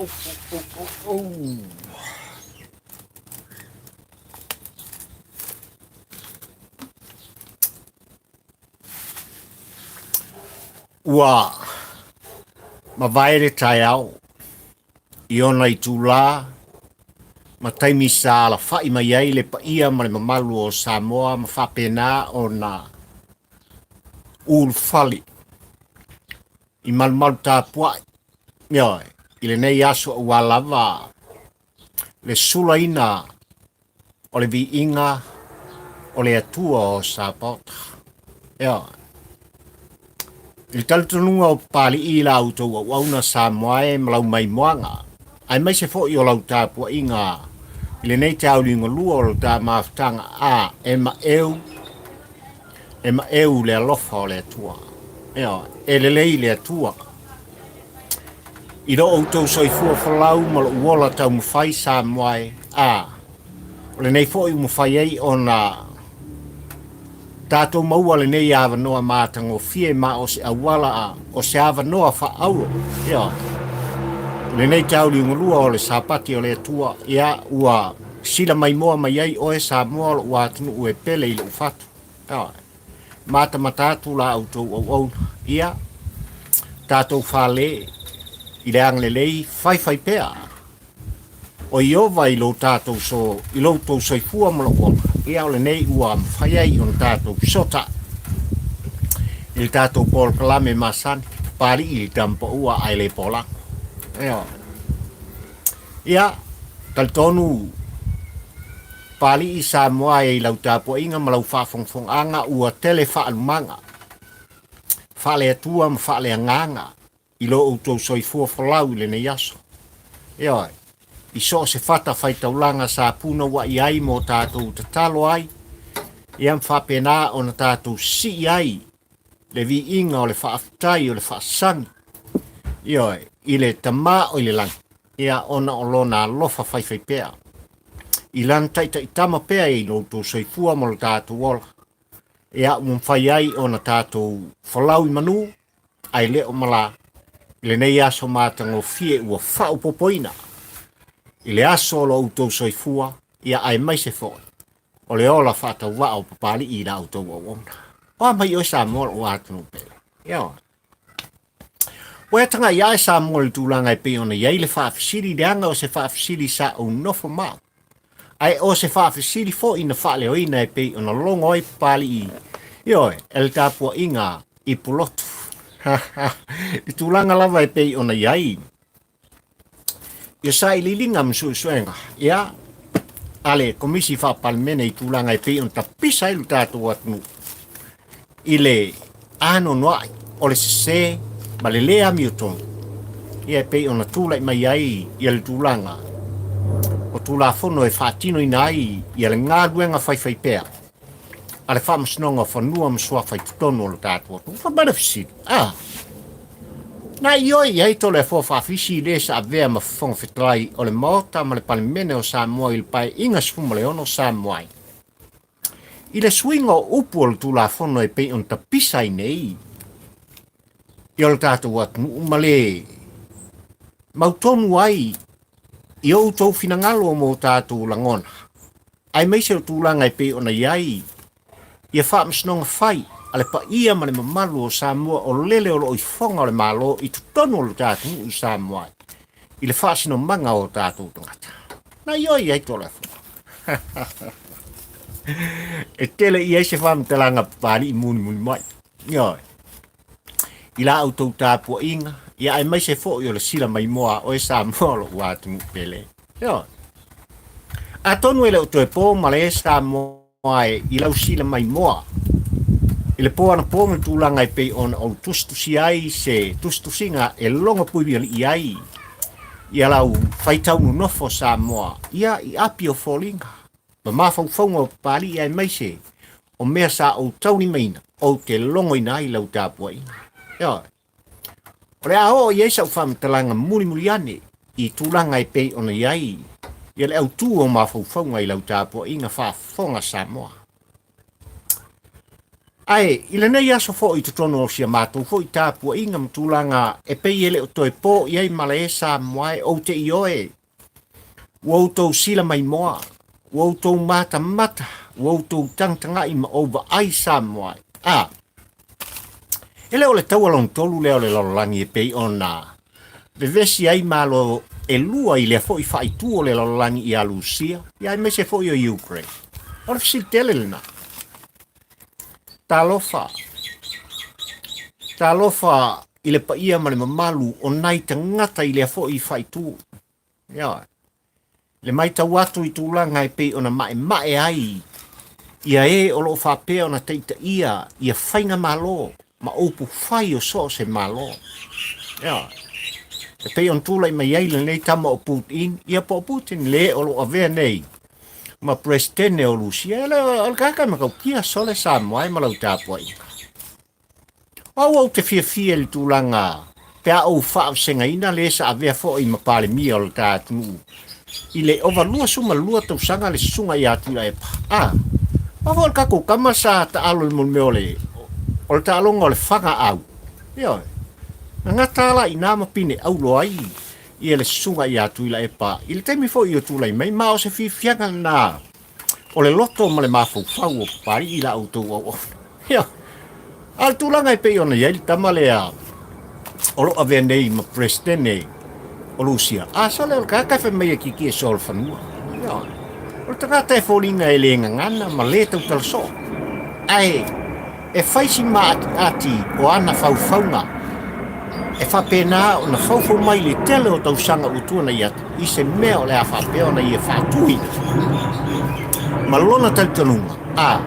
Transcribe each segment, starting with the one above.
Oh, oh, oh, oh, oh. Ua mavae le taeao i ona itulā ma taimi sa alafa'i mai ai le paia ma le mamalu o Samoa ma faapena ona ulufale i malumalu tapua'i, ioe, i lenei aso aua lava le sulaina o le viiga o le Atua o Sapaota. Ioe. I le talitonuga o Papali'i i la outou auauna Samoa e ma lau maimoaga, aemaise foi o lau tapuaiga i lenei tauli galua o lo ta mafutaga a e maeu e maeu le alofa o le Atua. Ioe, e lelei le Atua. I lo outou soifua folau ma lou ola taumafai Samoa e, a, o lenei foi ua mafai ai ona tatou maua lenei avanoa matagofie ma o se auala a o se avanoa faaauro. Ioe. I lenei tauliugalua o le Sapati o le Atua, ia, ua sila maimoa mai ai oe Samoa o lou atunuu e pele i lou fatu. Ioe. Matamata atu la outou auauna, ia, tatou fale i le agalelei faifai pea o Ieova i lo tatou so, i lo outou soifua ma lou ola, ia o lenei ua mafai ai ona tatou fesootai i le tatou polokalame masani, Papali'i i le Tamapaua ae le Polago. Ioe. Ia, talitonu Papali'i Samoa e i lau tapuaiga ma lau faafogafogaaga ua tele faalumaga, faale-Atua ma faale-agaga i lo outou soifua folau i lenei aso. Ioe, i so o se fata faitaulaga sa punouai ai mo tatou tatalo ai, ia ma faapena ona tatou sii ai le viiga o le faafetai o le faasagi, ioe, i le Tama o i le lagi, ia ona o lona alofa faifaipea. I lana taitaitama pea i lo outou soifua ma lo tatou ola, ia ua mafai ai ona tatou folau i manu, ae le o malā i lenei aso matagofie ua faaopoopoina i le aso o lo outou soifua, ia aemaise foi o le ola faatauvaa o Papali'i i la outou auauna. O a mai oe Samoa lou atunuu pele. Ioe. Ua e taga'i ae Samoa i le tulaga e pei ona i ai le faafesili leaga o se faafesili sa ou nofo ma au. Ae o se faafesili foi na faaleoina e pei ona logo ai Papali'i, ioe, e le tapuaiga i Pulotu. I tulaga lava e pei ona i ai ia sailiiliga ma suesuega, ia, a le Komisi Faa-Palemene i tulaga e pei ona tapisa ai lo tatou atunuu i le anoanoai o le sese ma le lē amiotonu, ia e pei ona tulai mai ai ia le tulaga o Tulafono e faatinoina ai ia le galuega faifaipea a le Faamasinoga o Fanua ma Suafa i totonu o lo tatou atunuu. Fai mai le fesili, a na ioe i ai Toleafoa Faafisi i le sa avea ma Fofoga Fetalai o le Maota ma le Palemene o Samoa i le Paeaiga 16 Samoa ai i le suiga o upu o le Tulafono e pei ona tapisa ai nei i o le tatou atunuu ma le mautonu ai i outou finagalo mo tatou lagona, aemaise o tulaga e pei ona i ai ia faamasinoga fai a le paia ma le mamalu o Samoa o lele o lo o i fofoga o le Malo i totonu o le tatou nuu i Samoa ai i le faasinomaga o tatou tagata. Na ioe i ai Toleafoa. E tele i ai se faamatalaga Papali'i mulimuli mai. Ioe. I la outou tapuaiga, ia aemaise foi o le sila maimoa a oe Samoa o lou atunuu pele. Ioe. Atonu e le o toe po ma le Samoa e i lau sila maimoa i le po anapo ma le tulaga e pei ona ou tusitusia ai se tusitusiga e logo puialii ai ia lau faitau nonofo Samoa ia i api o foliga ma mafaufauga o Papali'i aemaise o mea sa ou taulimaina ou te logoina ai lau tapuaiga. Ioe. O le a oo i ai sau faamatalaga mulimuli ane i tulaga e pei ona i ai ia le autū o mafaufauga i lau tapuaiga faafofoga Samoa. Ae, i lenei aso foi i totonu o si a matou foi tapuaiga ma tulaga e pei e le o toe po i ai malae Samoa e, ou te ioe, ua outou sila maimoa, ua outou matamata, ua outou tagatagai ma ou vaai Samoa e. A, e le o le taua lona tolu lea o le lalolagi e pei ona vevesi ai malo e lua i lea foi faaitu o le lalolagi ia Lusia, ia aemaise foi o Ukraine. O le fesili tele lena. Talofa, talofa i le paia ma le mamalu o nai tagata i lea foi faaitu. Ioe. Le matau atu i tulaga e pei ona maemae ai ia e o lo o faapea ona taitaia ia faigamalo ma upu fai o so o se Malo. Ioe. E pei ona tulai mai ai lenei tama o Putin, ia po o Putin le o lo o avea nei ma Peresetene o Lusia, e le o le tagata e matautia sole Samoa e ma lau tapuaiga. O au ou te fiafia i le tulaga pe a ou faavasegaina le sa avea foi ma Palemia o le ta atunuu i le ova 22 tausaga le susuga ia Tuilaepa. A, o foi o le tatou tama sa taalo i le mea o le, o le taaloga o le faga au. Ioe. Na gata la i ina ma pine aulo ai ia le susuga ia Tuilaepa i le taimi foi o tulai mai, ma o se fiafiaga lena o le loto ma le mafaufau o Papalii i la outou auauna. Ia, a o le tulaga e pei ona i ai le tama lea o lo o avea nei ma Peresetene o Lusia, a sole o le tagata e fai mai e kiki e soo le fanua. Ia, o le tagata e foliga e le gagana ma le tautala soo. Ae E fai si maatiati o ana faufauga e faapena ona faufau mai le tele o tausaga ua tuanai atu i se mea o le a faapea ona ia faatuina ma lona talitonuga, a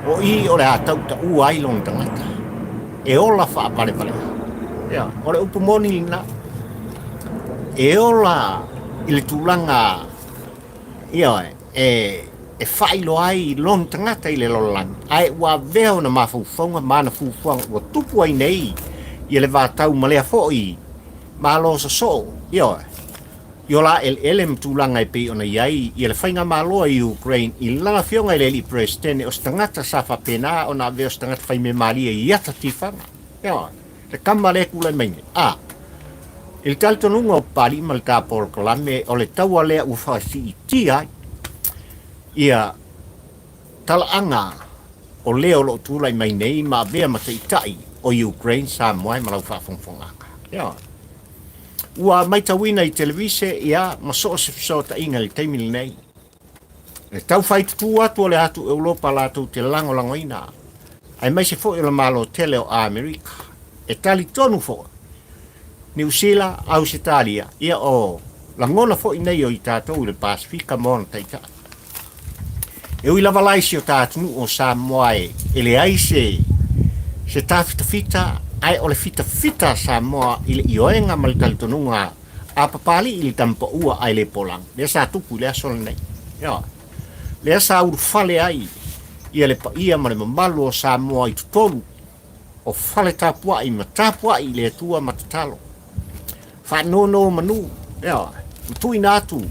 o i o le a tautaua ai lona tagata e ola faavalevalea. Ia, o le upu moni lena, e ola i le tulaga Ioe, e faailoa ai lona tagata i le lalolagi, ae ua avea ona mafaufauga ma ana fuafuaga ua tupu ai nei ia le vatau ma lea foi Malo sosoo, ioe, i o la eleele ma tulaga e pei ona i ai ia le faigamalo a Ukraine i lana afioga i le alii Peresetene o se tagata sa faapena ona avea o se tagata faimea malie i ata tifaga. Ioe. Le tama lea e tulai mai nei, a, i le talitonuga o Papalii ma le ta polokalame, o le taua lea ua faasiitia ai ia talaaga o le o lo o tulai mai nei ma avea ma taitai o Ukraine, Samoa ma lau faafogafogaaga. Ia, ua maitauina i televise ia ma so o se fesootaiga i le taimi lenei. Le tau faitutū atu o le atu Europa latou te lagolagoina, aemaise foi o le Malo tele o Amerika. E talitonu foi, Niu Sila, Ausetalia, ia o lagona foi nei o i tatou i le Pasefika ma ona taitai. E ui lava la i si o ta atunuu o Samoa e, e leai se, se tafitafita, ae o le fitafita a Samoa i le ioega ma le talitonuga A Papalii i le tamapaua ae le polagi, lea sa tupu i le aso lenei. Ioe. Lea sa ulufale ai ia le paia ma le mamalu o Samoa i totonu o fale tapuai ma tapuai i le Atua ma tatalo. Faanonomanu, ioe, ma tuuina atu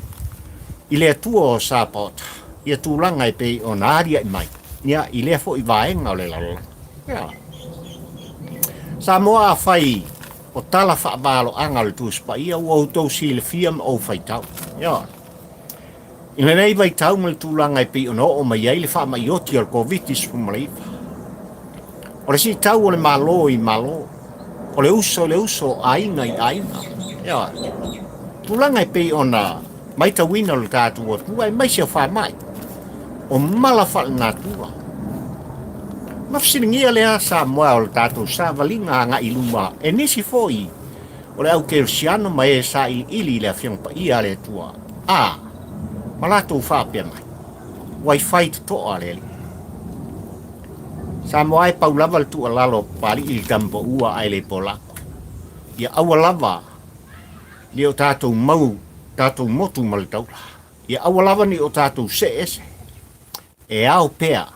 i le Atua o Sapaota ia tulaga e pei ona aliae mai ia i lea foi vaega o le lalolagi. Ioe. Samoa afai O tala faavaloaga o le Tusi Paia ua outou silafia ma ou faitau. Ioe. I lenei vaitau ma le tulaga e pei ona oo mai ai le faamai oti o le Koviti-19, o le siitau o le Malo i Malo, o le uso i le uso, o aiga i aiga. Ioe. Tulaga e pei ona maitauina o le tatou atunuu aemaise o faamai, o mala faalenatura. Ma fesiligia lea Samoa o le tatou savaliga agai i luma e nisi foi o le au kerisiano ma e sailiili i le Afioga Paia a le Atua, a ma latou faapea mai, Ua i fai totoa le Alii. Samoa e pau lava le tuualalo a Papalii i le tamapaua ae le polako. Ia aua lava ne o tatou mau tatou motu ma le taula. Ia aua lava ne o tatou see ese. E ao pea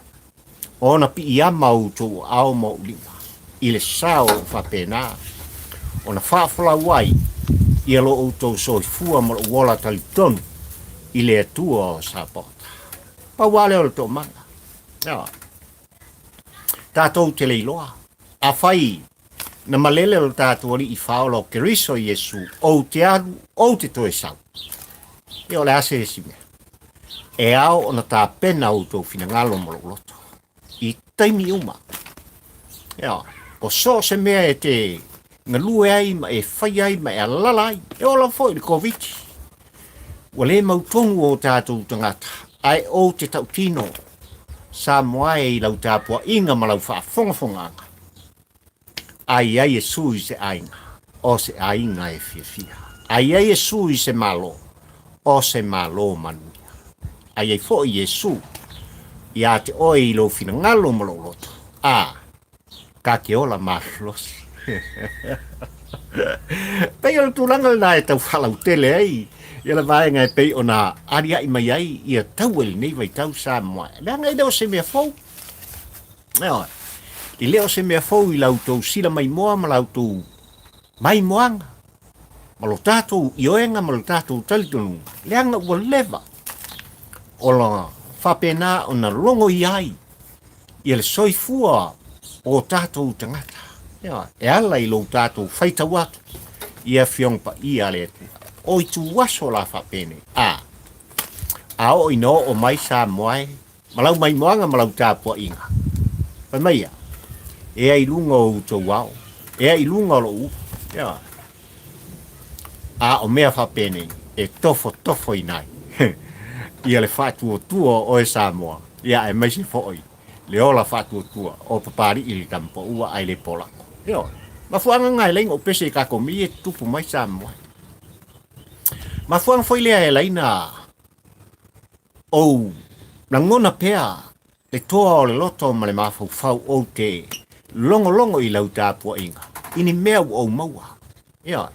ona piiama outou aao ma ou lima i le sa o loo faapena ona faafolau ai ia lo outou soifua ma lou ola talitonu i le Atua o Sapaota. Pau lava lea o le toomaga. Ioe. Tatou te le iloa. Afai na malele lo tatou Alii Faaola o Keriso Iesu, ou te alu, ou te toe sau. Ia o le a se isi mea? E ao ona tapena outou finagalo ma lou loto i taimi uma. Ia, o so o se mea e te galue ai ma e fai ai ma e alala ai, e oo lava foi i le Koviti. Ua le mautonu o tatou tagata, ae ou te tautino Samoa e i lau tapuaiga ma lau faafogafogaaga. A i ai Iesu i se aiga, o se aiga e fiafia. A i ai Iesu i se Malo, o se Malo manuia. A i ai foi Iesu ia te oe i lou finagalo ma lou loto, a, ta te ola malolosi. Pei o le tulaga lena e tau faalautele ai ia le vaega e pei ona aliaʻi mai ai ia taua i lenei vaitau Samoa. Leaga e le o se mea fou. Ioe. E le o se mea fou i la outou sila maimoa ma la outou maimoaga ma lo tatou ioega ma lo tatou talitonuga, leaga ua leva ona faapena ona logoia ai ia le soifua o tatou tagata. Ioe. E ala i lo tatou faitau atu i Afioga Paia a le Atua. O ituaso la faapenei, a a oo ina oo mai Samoa e ma lau maimoaga ma lau tapuaiga. Fai mai ia, ea i luga o outou ao, ea i luga o lou upu. Ioe. A o mea faapenei, e tofotofoina ai ia le faatuatua o oe Samoa, ia aemaise foi le ola faatuatua o Papalii i le Tamapaua ae le Polako. Ioe. Mafuaaga na e laina ou pese i tatou mea ia e tutupu mai Samoa. Mafuaaga foi lea e laina Ou lagona pea le toa o le loto ma le mafaufau ou te logologo i lau tapuaiga i ni mea ua ou maua. Ioe,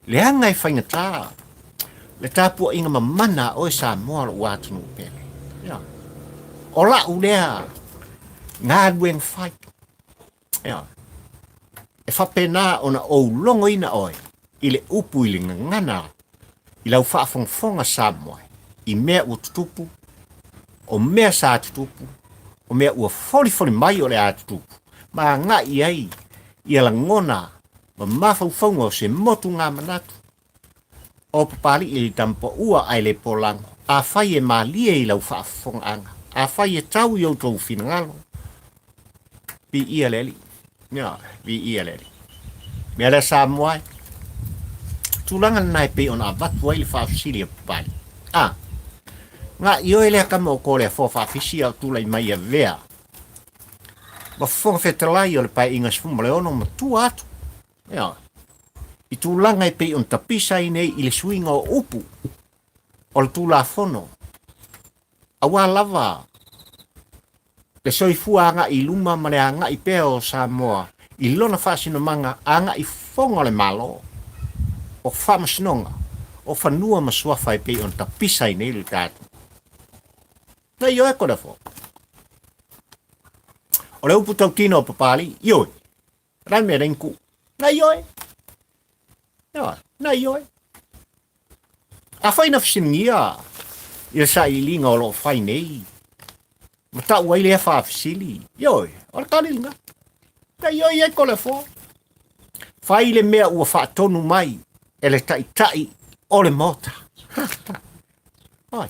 leaga e faigata le tapuaiga mamana a oe Samoa lou atunuu pele. Ioe, o la'u lea galuega fai. Ioe, e faapena ona ou logoina oe i le upu i le gagana i lau faafogafoga Samoa i mea ua tutupu, o mea sa tutupu, o mea ua folifoli mai o le a tutupu, ma agai i ai ia lagona ma mafaufauga o se motugamanatu o Papalii i le Tamapaua ae le Polago, afai e malie i lau faafofogaaga, afai e tau i outou finagalo, Viia le Alii. Ioe, viia le Alii. Mea lea Samoa e, tulaga lena e pei ona avatu ai le faafesili a Papalii. A, na ioe lea tama o Toleafoa faafisi a o tulai mai avea ma Fofoga Fetalai o le Paeaiga 16 ma tua atu. Ioe, i tulaga e pei ona tapisa ai nei i le suiga o upu o le Tulafono, aua lava le soifua agai i luma ma le agai pea o Samoa i lona faasinomaga agai fofoga o le Malo, o faamasinoga, o fanua ma suafa e pei ona tapisa ai nei le tatou. Na ioe ko le afo. O le upu tautino o Papalii, ioe, Rai mea rei ku. Na ioe. Ioe, na ioe. Afai na fesiligia i le sailiiliga o lo o fai nei, ma tau ai lea faafesili, ioe, o le tali lena. Na ioe ai ko le afoa. Fai le mea ua faatonu mai e le taitai o le Maota. Oi.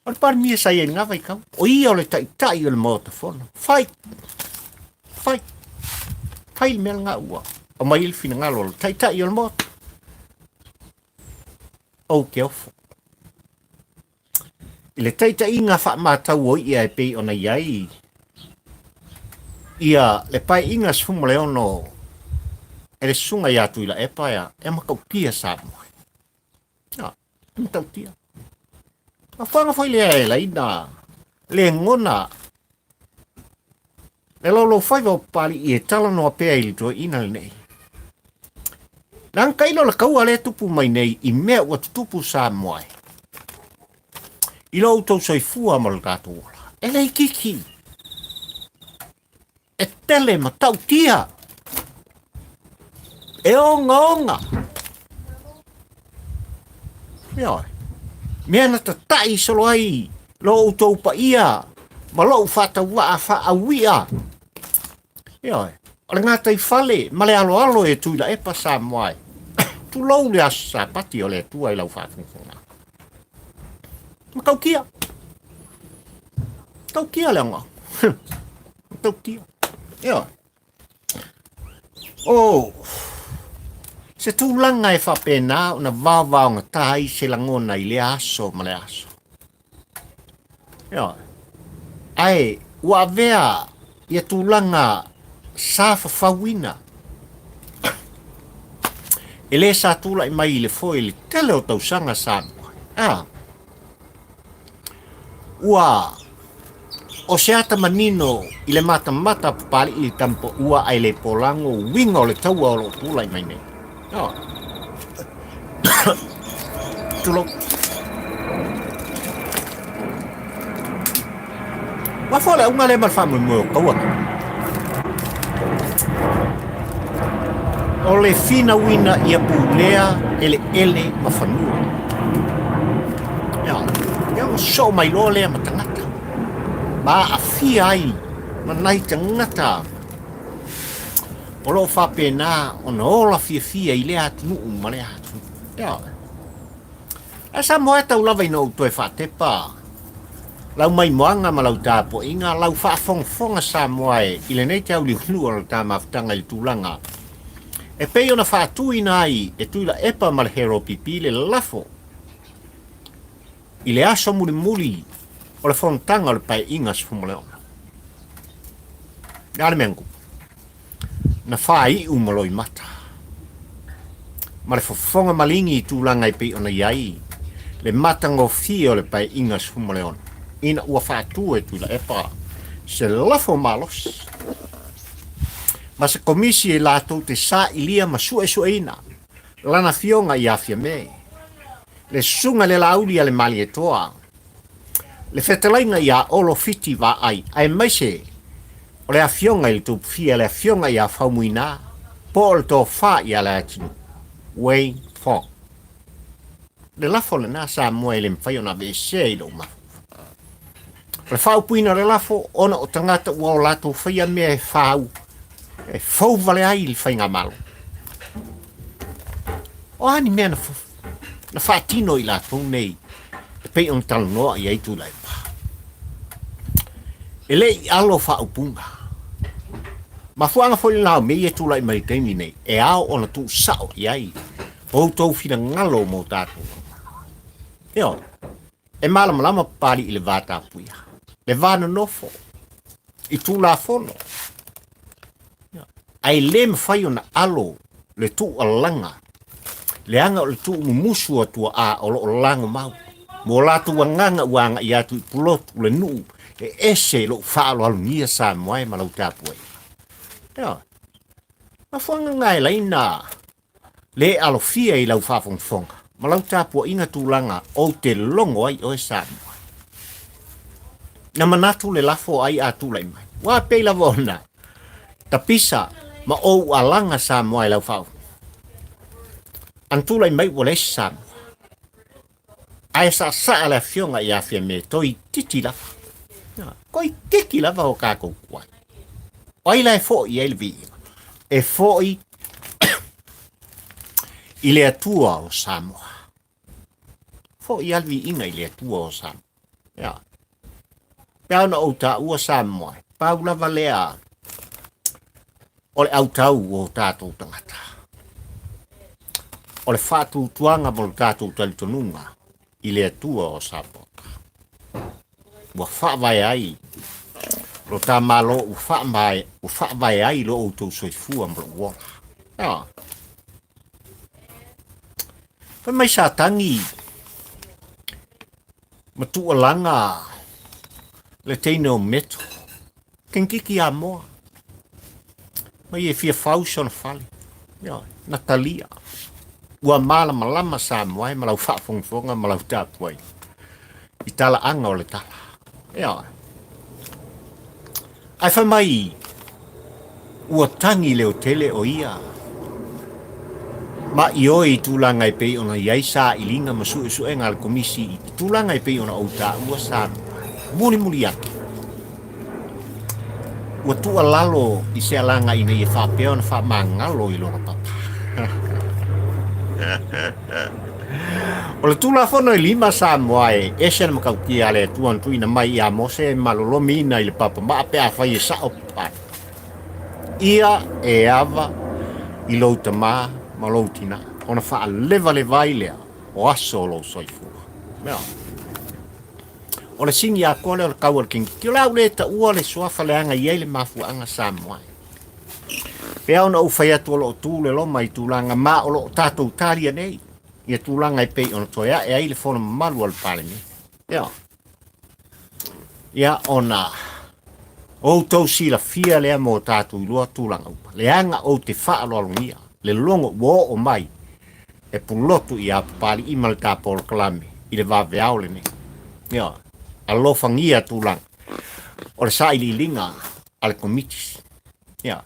O le Palemia sa i ai i lena vaitau, o ia o le taitai o le Maota Fono. Fai, fai, fai le mea lena ua aumai ai le finagalo o le taitai o le Maota. Ou te ofo. I le taitaiga faamatau o ia e pei ona i ai ia le Paeaiga 16 e le Susuga ia Tuilaepa e matautia Samoa. E matautia. Mafuaaga foi lea e laina le gona le laulaufaiva o Papalii e talanoa pea i le toeaina lenei. Leaga tailo le taua lea e tupu mai nei i mea ua tutupu Samoa e. I lo outou soifua ma lo tatou ola. E le itiiti. E tele matautia, e ogaoga. Ioe. Mea na tataʻi solo ai lo outou paia ma lou faatauvaa faaauia. Ioe, o le gataifale ma le aloalo e Tuilaepa Samoa e. Tulou le Aso Sapati o le Atua i lau faafogafoga. Matautia. Matautia le aoga. Matautia. Ioe. Oh, se tulaga e faapena ona vaovaogata ai se lagona i lea aso ma le aso. Ioe. Ae ua avea ia tulaga sa fafauina e le sa tulai mai i le foe i le tele o tausaga sa a ua o se ata manino i le matamata a Papalii i le tamapaua ae le polago uiga o le taua o lo o tulai mai nei. Oh. Tulou. Ua fua le auga lea ma le faamoemoe o taua nei. O le finauina ia pulea eleele ma fanua. Ia, ia ua soo mai loa lea ma tagata. Ma aafia ai ma nai tagata o lo o faapena ona ola fiafia i lea atunuu ma lea atunuu. Ia, Ae Samoa e tau lava ina ou toe faatepa lau maimoaga ma lau tapuaiga, lau faafogafoga Samoa e i lenei te auliunua o le ta mafutaga i le tulaga e pei ona faatuina ai e Tuilaepa ma le Heropipi le lafo i le aso mulimuli o le fonotaga o le Paeaiga 16. Le a le mea na tupu? Na faaiu ma loimata, ma le fofoga maligi i tulaga e pei ona i ai le matagofie o le Paeaiga 16 ina ua faatu e Tuilaepa se lafo malosi ma se komisi e latou te sailia ma suesueina lana afioga ia Fiame, le Susuga i le Laauli a le Malietoa, le fetalaiga ia Olo Fiti Vaai aemaise o le afioga i le Tupufia, le afioga ia Faumuina po o le Tofa ia Leatinuu, Wayne Fong. Le lafo lena Samoa e le mafai ona aveesea i lou mafaufau. O le faaupuina o le lafo ona o tagata ua o latou faia mea e fau, e fou vale ai le faigamalo. O a ni mea na na faatino i latou nei e pei ona talanoa i ai Tuilaepa. E le i alo faaupuga. Mafuaaga foi lena o mea ia e tulai mai i le taimi nei, e ao ona tuusao i ai outou finagalo mo tatou. Ioe, e malamalama Papalii i le va tapuia, le va nonofo i Tulafono. Ae le mafai ona alo le tuualalaga, leaga o le tuumumusu o tuaa o lo o lagomau mo latou agaga ua agai atu i Pulotu, le nuu e ese i lou faaaloalogia Samoa e ma lau tapuaiga. Ioe. Mafuaaga na e laina le alofia i lau faafogafoga ma lau tapuaiga tulaga ou te logo ai oe Samoa. Na manatu le lafo ai a tulai mai. Ua pei lava ona tapisa ma ou alaga Samoa i lau faafogafoga. Ana tulai mai ua leai se Samoa. Ae saasaa le afioga ia Fiame toeitiiti lava. Toeitiiti lava o tatou tuai. O ai la e foi i ai le viiga? E foi i le Atua o Samoa. Foi lava le viiga i le Atua o Samoa. Ia. Pe a ona ou taua Samoa, pau lava lea o le autau o tatou tagata. O le faatuatuaga mo le tatou talitonuga i le Atua o Samoa. Ua faavae ai lo ta Malo, ua faavae, ua faavae ai lo outou soifua ma lou ola. Ah. Fai mai sa tagi ma tuualaga le teine o Meto, Kenkiki Amoa, mai e fia fau sona fale. Ioe, na talia. Ua malamalama Samoa e ma lau faafogafoga ma lau tapuaiga i talaaga o le tala. Ioe. Ae fai mai ua tagi leotele o ia ma ioe i tulaga e pei ona i ai sailiga ma suesuega a le Komisi i tulaga e pei ona ou taua sa mulimuli atu. Ua tuualalo i se alaga ina ia faapea ona faamagalo i lona papa. O le Tulafono e lima Samoa e ese le matautia a le Atua na tuuina mai ia Mose e malolomiina i le papamaa pe afai e sao papale. Ia e ava i lou tamā ma lou tinā, ona faalevaleva ai lea o aso o lou soifua. Mea. O le sini atoa lea o le tau a le kingi. O le a ou le taua le suafa leaga e i ai le mafuaaga Samoa. Pea ona ou fai atu o lo o tu le loma i tulaga ma o lo o tatou talia nei ia tulaga e pei ona toe ae ai le fono mamalu a le Palemene. Ia, ia ona outou silafia lea mo tatou iloa tulaga uma. Leaga ou te faaaloalogia le logo ua oo mai e pulotu ia Papali'i ma le ta polokalame i le vaveao lenei. Ia, alofagia tulaga o le sailiiliga a le Komiti. Ia,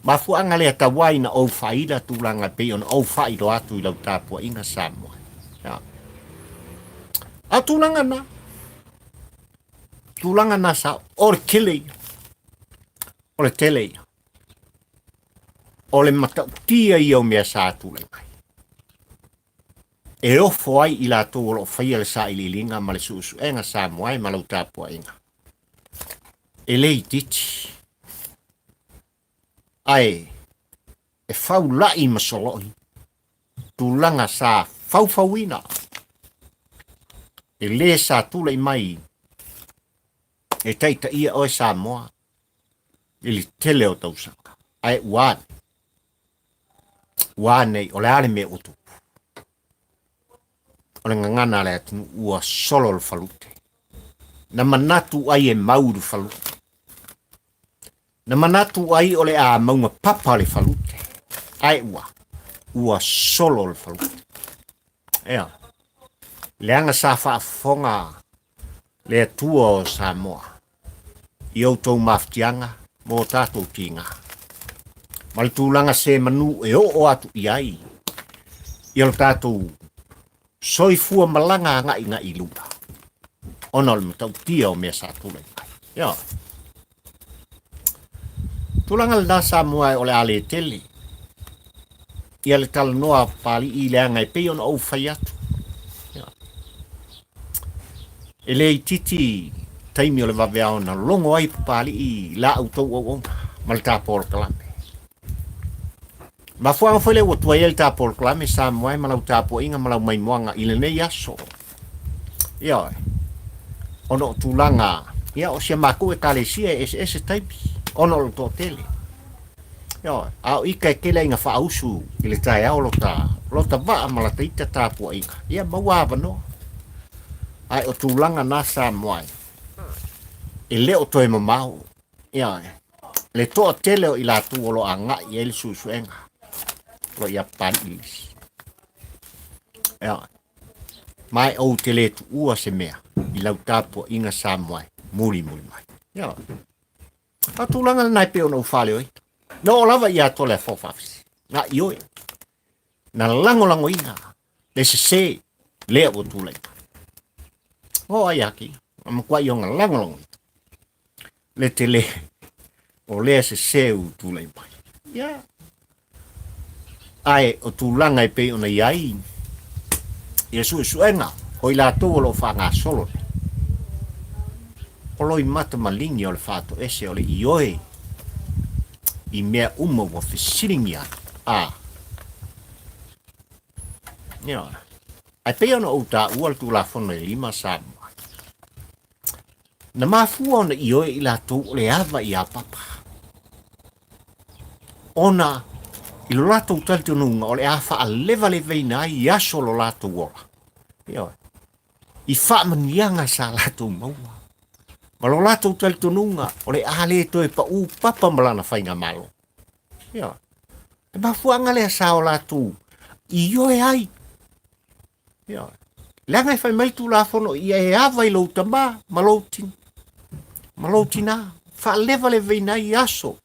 mafuaaga lea tau ai na ou faaila tulaga e pei ona ou faailoa atu i lau tapuaiga Samoa. Ia. A o tulaga na, tulaga na sa o le tele ia, o le tele ia. O le matautia ia o mea sa tulai mai. E ofo ai i latou o lo o faia le sailiiliga ma le suesuega Samoa e ma lau tapuaiga. E le itiiti, ae e faula'i ma soloi tulaga sa faufauina e le sa tulai mai e taitaia oe Samoa i le tele o tausaga. Ae ua ane, ua ane, o le a le mea ua tupu? O le gagana a le atunuu ua solo le falute. Na manatu ai e mau le falute. Na manatu ai o le a mauga papa le falute. Ae ua, ua solo le falute. Ea, leaga sa faafofoga le Atua o Samoa i outou mafatiaga ma o tatou tiga, ma le tulaga se manu e oo atu i ai ia lo tatou soifua malaga aga'iga'i i luma, ona o le matautia o mea sa tulai mai. Ioe. Tulaga lena Samoa o le a le tele ia le talanoa a Papali'i leaga e pei ona ou fai atu. E le itiiti taimi o le vaveao na logo ai Papali'i i la outou auauna ma le ta polokalame. Mafuaaga foi lea ua tuai ai le ta polokalame Samoa e ma lau tapuaiga ma lau maimoaga i lenei aso. Ioe. Ona o tulaga, ia o si a matou ekalesia e eseese taimi, ona o le toatele. Ioe. A o ita e tele ai ina faausu i le taeao lota, lota vaa ma lata ita tapuaiga, ia maua avanoa. Ae o tulaga na Samoa e, e le o toe mamao. Ioe. Le toatele o i latou o lo o agai i ai le suesuega o lo o ia Papali'i. Ioe. Ma e ou te le tuua se mea i lau tapuaiga Samoa e mulimuli mai. Ioe. A tulaga lena e pei ona ou faaleoina. Na oo lava ia Toleafoa Faafisi. Na ioe. Na lagolagoina le sese lea ua tulai mai. O ai aki, na matuai ona lagolagoina le tele o lea sese ua tulai mai. Ia, ae o tulaga e pei ona i ai ia suesuega o i latou o lo o faagasolo nei, o loimata maligi o le faatoese o le ioe i mea uma ua fesiligia ai. A. Ioe. Ae pei ona ou taua le Tulafono e lima Samoa. Na mafua ona ioe i latou o le ava iā Papa. Ona i lo latou talitonuga o le a faalevalevaina ai i aso o lo latou ola. Ioe. I faamanuiaga sa latou maua. Ma lo latou talitonuga o le a le toe paʻū Papa ma lana faigamalo. Ioe. Le mafuaaga lea sa o latou ioe ai. Ioe. Leaga e fai mai le Tulafono ia e ava i lou tamā ma lou tina, ma lou tinā, faalevalevaina ai aso.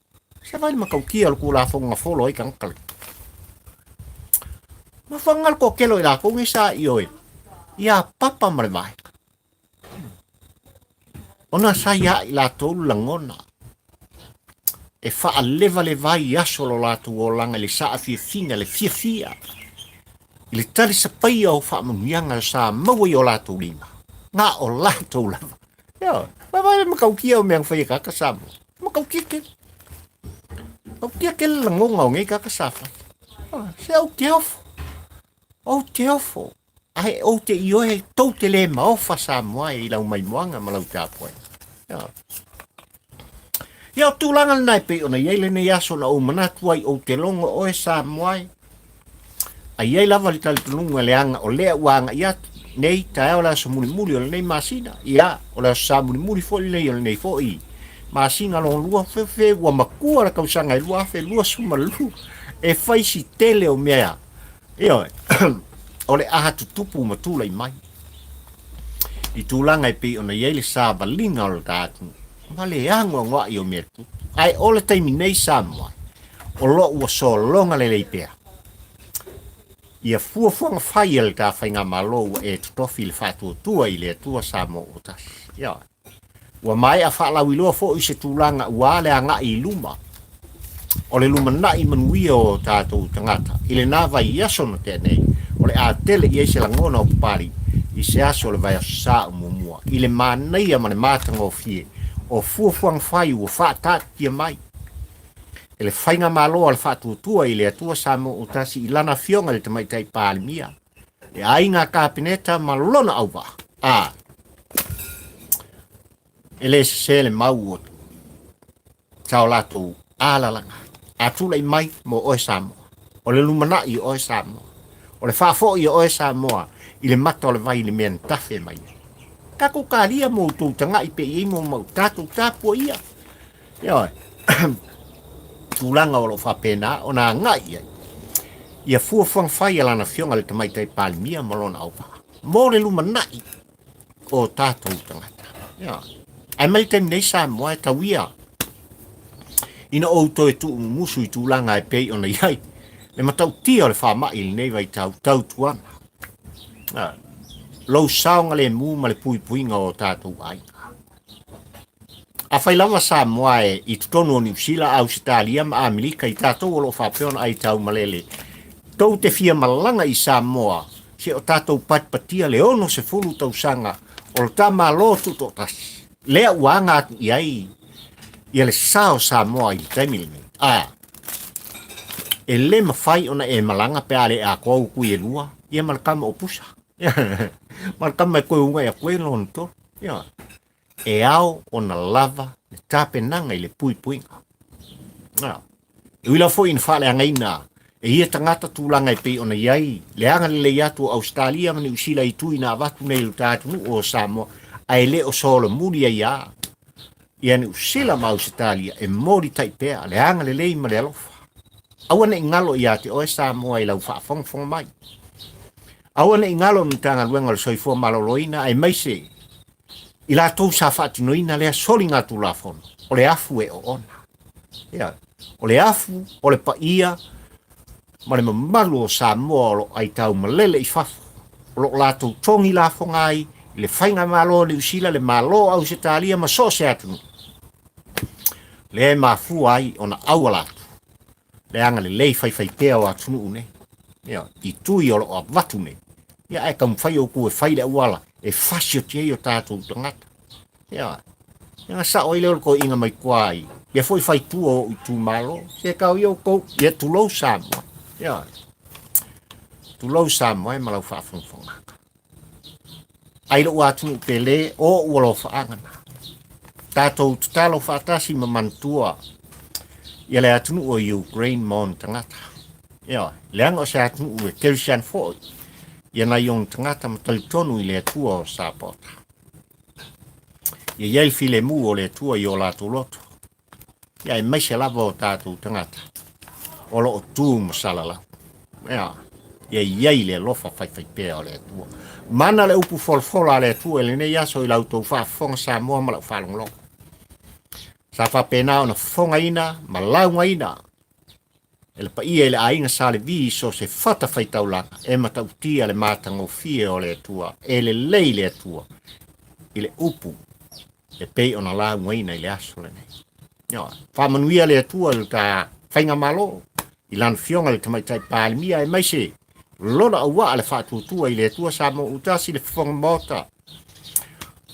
Se vai le matautia o le Tulafono na folo ai tagata le. Mafuaaga le toatele o i latou nei sa ioe ia Papa ma le Vaega. Ona sa ia i latou le lagona. e faalevaleva ai aso o lo latou olaga i le saafiafiga, le fiafia, i le talisapaia o faamanuiaga sa maua i o latou lima, na o latou lava. Ioe, vaavaai le matautia o mea na fai e tagata Samoa. Matautia tele. Matautia tele lagona o nei tagata sa fai. Se ou te ofo. Ou te ofo. Ae ou te ioe tou te le maofa Samoa i lau maimoaga ma lau tapuaiga. Ioe. Ia o tulaga lena e pei ona i ai lenei aso na ou manatu ai ou te logo oe Samoa e. A i ai lava le talitonuga leaga o lea ua agai atu nei taeao le aso mulimuli o lenei masina, ia, o le aso Sa mulimuli foi lenei o lenei foi masina lona lua, fe ua matua le tausaga e 2022 e fai si tele o mea, ioe, o le aha tutupu ma tulai mai i tulaga e pei ona i ai le savaliga o le ta atunuu ma le anoanoai o mea tutupu. Ae o le taimi nei Samoa, o lo o ua sologa lelei pea ia fuafuaga fai a le ta faigamalo ua e totofi i le faatuatua i le Atua Samoa ua tasi. Ioe. Ua maea faalauiloa foi se tulaga ua le agai i luma o le lumanai manuia o tatou tagata i lena vaiaso na tea nei, o le a tele i ai se lagona o Papalii i se aso o le vaiaso sa o muamua i le manaia ma le matagofie o fuafuaga fai ua faataatitia mai e le Faigamalo a le Faatuatua i le Atua Samoa ua tasi i lana afioga i le Tamaitai Palemia, le aiga Kapeneta ma lona auvaa, a e le sese le mau o sa o latou alalaga a tulai mai mo oe Samoa, o le lumanai o oe Samoa, o le faafoi o oe Samoa i le mata o le vai i le mea na tafe mai ai. Tatou talia mo outou tagai pe i ai mo mau tatou tapuaia. Ioe. Tulaga o lo o faapena ona agai i ai ia fuafuaga fai a lana afioga i le Tamaitai Palemia ma lona auvaa mo le lumanai o tatou tagata. Ioe. Ae mai le taimi nei Samoa e tau ia ina ou toe tuumumusu i tulaga e pei ona i ai le matautia o le faamai i lenei vaitau tautuana. Ioe. Lou saogalemu ma le puipuiga o tatou aiga. Afai lava Samoa e i totonu o Niu Sila, Ausetalia ma Amerika i tatou o lo o faapea ona aitau malele, tou te fia malaga i Samoa, se o tatou patipatia le 60 tausaga o lo ta Malo Tutoatasi, lea ua aga atu i ai ia le sa o Samoa i le taimi lenei. A, e le mafai ona e malaga pe a le atoa ua e lua, ia ma le tama o Pusa. Ma le tama e toe ugai atu ai lona tolu. Ia, e ao ona lava le tapenaga i le puipuiga. Na, e ui lava foi ina faaleagaina e ia tagata tulaga e pei ona i ai le agalelei atu o Ausetalia ma Niu Sila i tui na avatu nei i lo ta atunuu o Samoa, ae le o solomuli ai lava ia Niu Sila ma Ausetalia e molitai pea le agalelei ma le alofa. Aua ne i galo ia te oe Samoa i lau faafogafoga mai. Aua ne i galo i le Matagaluega o le Soifua Maloloina aemaise i latou sa faatinoina lea soligatulafono, o le afu e oona. Ia, o le afu o le paia ma le mamalu o Samoa o lo o aitau malele i fafo, o lo o latou togi lafoga ai i le Faigamalo a Niu Sila, le Malo o Ausetalia ma so o se atunuu, lea e mafua ai ona auala atu le agalelei faifaipea o atunuu nei, ia, i tui o lo o avatu nei, ia, ae taumafai outou e fai le auala e fasioti ai o tatou tagata. Ia, ia sao ai lea o le toeaina mai tua i ia foi faitua o ou itumalo, se tau ia outou, ia tulou Samoa. Ia, tulou Samoa e ma lau faafogafoga. Ai lou atunuu pele, o ou alofaaga na. Tatou tatalo faatasi ma manatua ia le atunuu o Ukraine ma ona tagata. Ioe, leaga o se atunuu e kerisiano foi ia nai ona tagata ma talitonu i le Atua o Sapota. Ia i ai le filemu o le Atua i o latou loto. Ia aemaise lava o tatou tagata o lo o tu ma salalau. Ia, ia i ai le alofa faifaipea o le Atua. Mana le upu folafola a le Atua i lenei aso i la outou faafofoga Samoa ma lau faalogologo. Sa faapena ona fofogaina ma laugaina e le paia i le aiga Sa Levi i so o se fatafaitaulaga e matautia le matagofie o le Atua, e lelei le Atua i le upu e pei ona laugaina i le aso lenei. Ioe. Faamanuia le Atua i le ta faigamalo i lana Afioga i le Tamaitai Palemia aemaise lona auaa le faatuatua i le Atua Samoa ua tasi le Fofoga Maota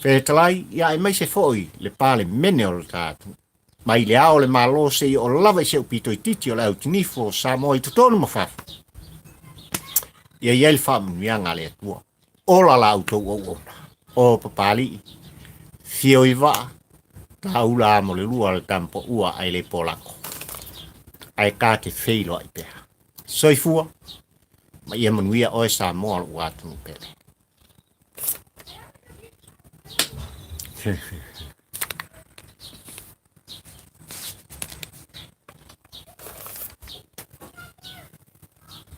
Fetalai, ia aemaise foi le Palemene o le ta atunuu. Mai le ao o le Malo seia oo lava i si ou pito itiiti o le autinifu o Samoa i totonu ma fafo. Ia i ai le faamanuiaga a le Atua. Ola la outou auauna. O Papalii, fio i vaa, taula mo le lua le tamapaua ae le polago. Ae ta te feiloai pea. Soifua ma ia manuia oe Samoa lou atunuu pele.